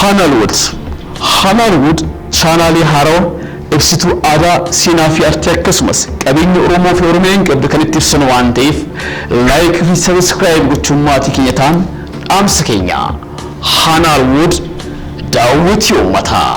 Hanalwood. Hanalwood chaanaalii haarawaa ibsituu aadaa, seenaa fi artii akkasumas qabeenya Oromoo fi Oromiyaan qabdu kan itti ibsanu waan ta'eef, like fi subscribe gochuun maatii keenya ta'an dhaamsa keenya. Hanalwood, daawwitii uummataa.